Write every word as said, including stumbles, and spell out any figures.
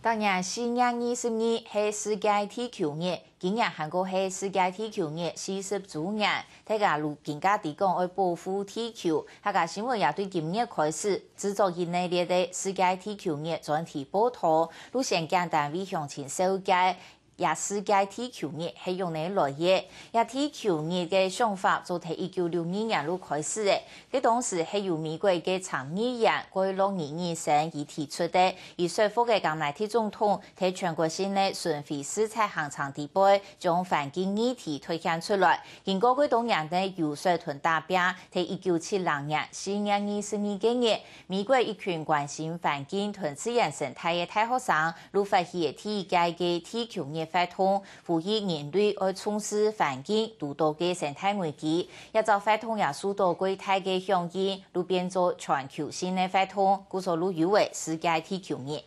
逐年四月二十二係世界地球日，今年還過係世界地球日四十週年。大家如今加知講愛保護地球，客家新聞也對今日開始製作一系列个世界地球日專題報導，就先簡單為鄉親紹介這世界地球日係仰仔來个。 這地球日个想法早在一九六二年就開始了，該當時係由美國个參議員蓋洛尼爾森佢提出个，佢說服个甘乃迪總統在全國性个巡迴視察行程底背，將環境議題凸顯出來。經過蓋多年个遊說同打拚，在一九七零年四月二十二个日，美國一群關心環境同自然生態个大學生，就發起了第一屆个地球日活動， 呼籲人類愛重視環境堵著个生態危機。這隻活動也受著蓋大个響應，就變做全球性个活動，故所就有了世界地球日。